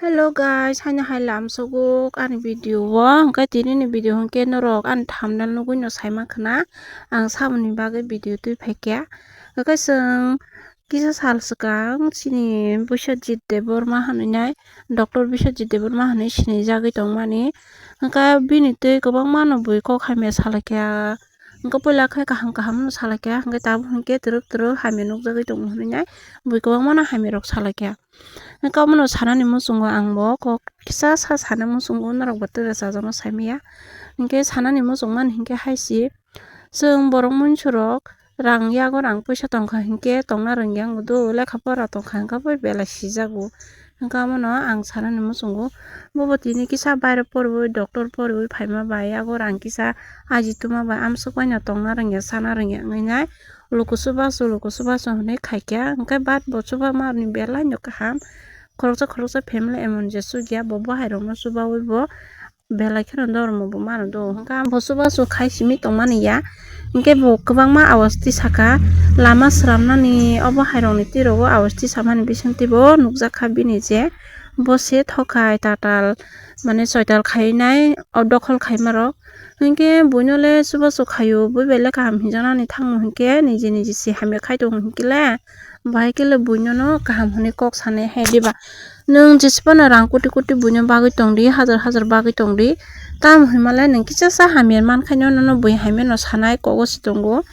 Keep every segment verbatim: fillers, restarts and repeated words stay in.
Hello guys, haino hai lamsogok ani video o, hwnkhe tini ni video hwnkhe norok ani thumbnail nugui no sai mankha na, ang saboni bagwi video twi phaikha. Hwnkhe chwng kisa sal swkang chini Biswajit Debbarma hinwi nai, Doctor Biswajit Debbarma hinwi sinijagwi tongmani. Hwnkhe bini twi kwbangma no bui kok hamya salaikha. Hwnkhe puila khe kaham kaham no salaikha, hwnkhe tabuk hwnkhe twrwk twrwk hamya nukjagwi tongo hinwi nai, bui kwbangma no hamya rok salaikha. Hwnkhe omono sanani muchungo ang bo kok kisa sa sana muchungo, norok bo twra chajakno saimaya. Hwnkhe sanani muchungmani hwnkhe hai se, chwng borok munsurok rang yago rang poisa tongkha hwnkhe tongna rwngya wngbo do, lekha pora tongkha hwnkhe bo belai sijago. Hwnkhe omono ang sanani muchungo, bobo tini kisa baire poriwi doctor poriwi phaima bai yago rang kisa aji tuma bai amsuk baino tongna rwngya sana rwngya wngwi nai. Luku chubachu, luku chubachu hinwi khaikha, hwnkhe bat bo chubamani belaino kaham. Khoroksa khoroksa family emon je chukya, bo bohairokno chubaui bo belai kheno dormo bo mano do. Hwnkhe bo chubachu khai simi tongmani ya, hwnkhe bo kwbangma awas tisaka, lama sramnani o bohairokni tirogo awas tisamani bisingtwi bo nukjakha bini je bo se thokai tatal, mane soital khainai o dokhol khaimarok. Hinkhe buino le chubachu khaio, bui bai le kaham hinjaknani thangmo hinkhe niji niji se hamya khai tongo hinkhe le, bahai khe le buino no kaham hwnwi kok sanai hai diba? Nwng jesi phano rang koti koti buino bagwi tong di, hajar hajar bagwi tong di, tamo hinma le nwng kisa sa hamya man khai no, nono bui hamya no sanai kogo se tongo.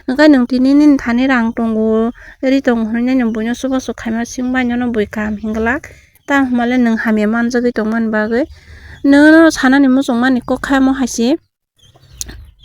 Hwnkhe nwng tini nini thani rang tongo, ri tongo hwnwi nai nwng buino chubachu khaima sing bai nono bui kaham hinglak. Tamo hinma le nwng hamya manjagwi tongmani bagwi nono sanani muchungmani kok kha omo hai se.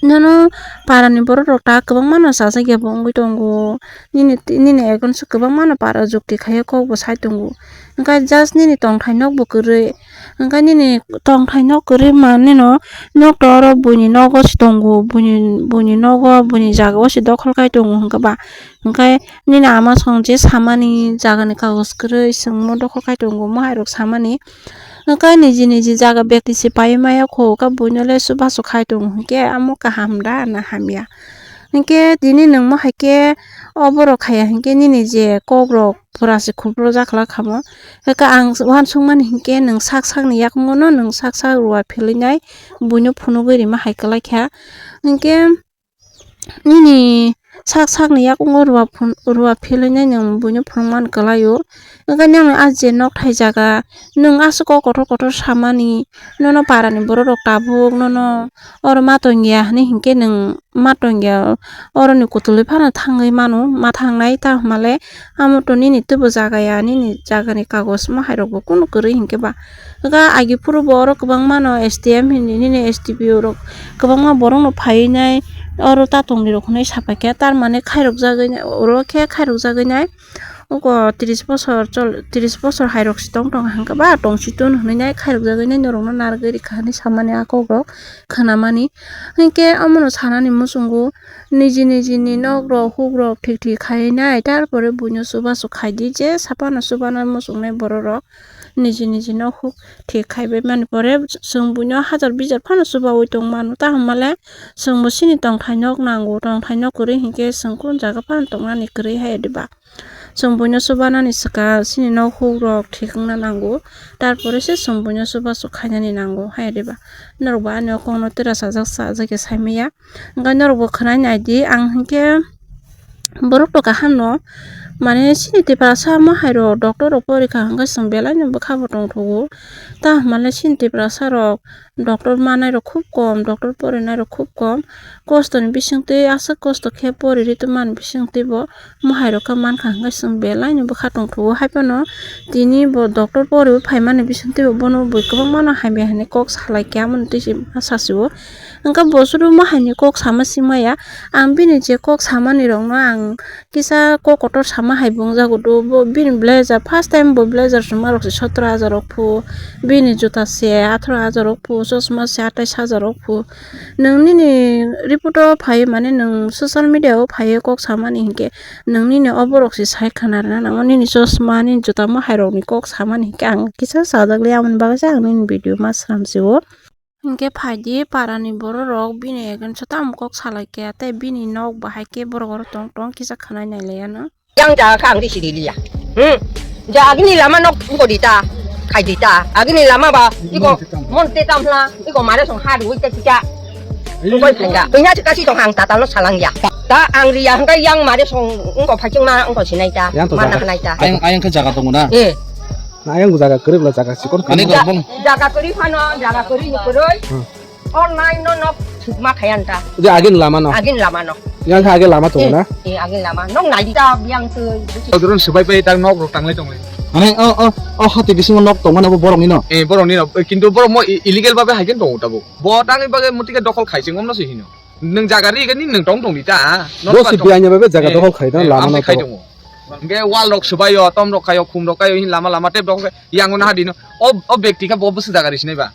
Nono parani borok rok ta kwbangma no chajak ya bo wngwi tongo. Nini, nini against o kwbangma no para jukti khai o kok bo sai tongo. Hwnkhe just nini tongthai nok bo kwrwi. Hwnkhe nini tongthai nok kwrwi manwi no nok to oro buini nogo se tongo. Buini, buini nogo, buini jaga o se dokhol khai tongo hwnkhe ba. Hwnkhe nini ama song je samani jagani kagoj kwrwi chwngno dokhol khai tongo, mohairok samani. Hwnkhe niji niji jaga bekti se paiwi maya kho, hwnkhe buino le chubachu khai tongo, hinkhe amo kaham da na hamya? Hinkhe tini nwng mohai khe o borok khaiya hinkhe nini je kokrok pura se khulpro jakla khamo. Hwnkhe ang uansukmani hinkhe nwng sak sakni yakungo no nwng sak sak rua philwi nai buino phunugwi rima hai kwlai kha. Hinkhe nini sak sakni yakungo rua phun-, rua philwi nai nwng buino phunukmani kwlaio. Hwnkhe nini a je nokthai jaga, nwng aswk o kotor kotor samani, nono parani borok rok tabuk nono oro ma tongya hinwi hinkhe nwng ma tongya, oroni kutulwi phano thangwi mano, ma thangnai ta hwnmale. Amo to nini teibo jaga ya, nini jagani kagoj mohairokbo kunu kwrwi hinkhe ba. Hwnkhe agi phuru bo oro kwbangma no S D M hinwi nini S D P O rok kwbangma borok no phaiwi nai oro ta tongni rok hinwi sapaikha, tar mane khairok jagwi nai, oro khe khairok jagwi nai. Oko tris bosor chol-, tris bosor hai rok se tong tong hwnkhe ba tong si tun hinwi nai khairok jagwi nai norok no narwgwi rikha hinwi samani a kok rok khwnamani. Hinkhe omono sanani muchungo niji niji ni nok rok huk rok thik thik khai nai, tar pore buino chubachu khai di, je saphano chubana muchungnai borok rok niji niji nok huk thik khai bai mani pore chwng buino hajar bijar phano chubaui tong mano, ta hwnmale chwngbo chini tongthai nok nango, tongthai nok kwrwi hinkhe chwng kunu jaga phano tongnani kwrwi hai diba? Chwng buino chubanani swkang chini nok huk rok thik wngna nango, tar pore se chwng buino chubachu khainani nango hai diba? Norok bo ani o kokno twra chajak chajak ya saimaya. Hwnkhe norok bo khwnai nai di, ang hinkhe borok to kaham no, mane chini Tiprasa mohai rok doctor rok pori kha hwnkhe chwng belai no bwkha bo tongthogo. Ta hwnmale chini Tiprasa rok doctor manai rok khub kom, doctor porinai rok khub kom, kosto ni bisingtwi aswk kosto khe pori ri tongmani bisingtwi bo mohai rok khe mankha hwnkhe chwng belai no bwkha tongthogo. Haiphano tini bo doctor poriwi phaimani bisingtwi bo bono bui kwbangma no hamya hinwi kok salai khe, amoni twi se ma sasi o. Hwnkhe bo sudu ma haini kok sama singmaya. Ang bini je kok samani rokno ang kisa kok kotor sama hai bo wngjago do. Bo bini blazer, first time bo blazer chwngma rok se sotro hajar rok phu, bini juta se atharo hajar rok phu, chosma se atais hajar rok phu. Nwng nini report o phai mane nwng social media o phai kok samani hinkhe nwng nini o borok se sai khna rwna nango, nini chosma nini juta ma hai rok ni kok samani hinkhe ang kisa sajak le, aboni bagwi se ang nini video ma swnam se o. Hinkhe phaidi parani borok rok bini against o tamo kok salai khe, tei bini nok bahai khe borok oro tong tong kisa khwnai nai lai ano. Yang jaga khe ang risi riliya. Hmm. Jagini lama nok pungko di ta. Khai di ta. Agini lama ba, iko, mon te tam hla, iko mare song ha duwi te kita. Ungkoi phai da. Ina chika si tong hang ta ta no salang ya. Ta ang ri ya hangkai yang mare song ungko phai ching ma ungko sinai ta. Yang to mana jaga. Hanai ta. Ayang, ayang khe jaga tongo na? Eh. Na ayang jaga kwrwi bla jaga chikon. Ani ko bong. Jaga kwrwi phano, jaga kwrwi ni kwrwi. Hmm. Online no nok thukma khayan ta. Je agin lama no. Agin lama no. Yang kha agin lama tongo na? Eh, eh, agin lama. Nok nai ta yang tu. Odron subai pai tang nok rok tanglai tonglai. Ani o, o, o hati bisingo nok tongmani bo borok ni no? Eh, borok ni no. Kintu borok mo i-, illegal babe haiken tongo tabo. Bo tangwi babe muti khe dokhol khai se ngom no se hino. Nwng jaga ri gani nwng tong tong di ta. Bo si biya nya babe jaga dokhol khai da lama no khai tabo. Tongo. Hingke wall rok subai yo, tom rok khai yo, khum rok khai yo, hin lama lama tep dokhol khai. Yang no hadi no. O, o bekti khe bo bwswk jaga ri sinai ba.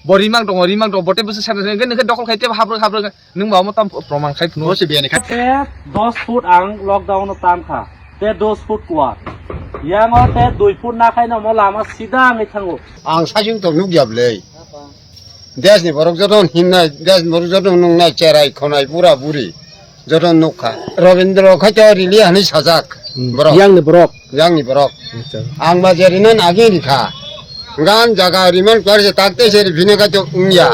Bo rimang tongo, rimang tongo, bo tei bwswk sana hwnkhe, nokhe dokhol khai tei habrwk, habrwk, nwng ba omo tamo proman khai phunuk. Bo se biyani khai. Te dos foot ang lockdown o tam kha, te dos foot kuar. Yang o te dui foot na khai no mo lama sida wngwi thango. Ang saichung to nukya bwlwi. Desh ni borok joto hinnai, desh ni borok joto nungnai, cherai khonai, bura buri. Joto nukha. Robindra khai to rili hani sajak. Hmm. Borok. Yang ni borok. Yang ni borok. Acha. Ang ba jeri nan agi rikha. Gan jaga riman kar se takte se rifine ka to ungya.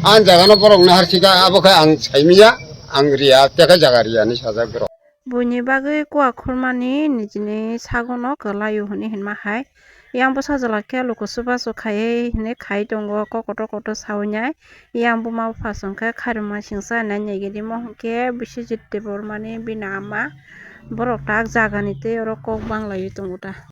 An jaga no borok na har sika abo kha ang saimiya. Ang riya te kha jaga riya ni sajak borok. Buini bagwi kua khulmani nijini sagono kwlaio hwnwi hinma hai. Yang bwsa jwla khe luku chubachu khaiwi hinwi khai tongo, kok kotor kotor sawi nai. Yang buma bupha song khe khairokma singsa nai nai gini mo hwnkhe Biswajit Debbarmani bini ama borok tak jagani tei oro kok bang laiwi tongo ta.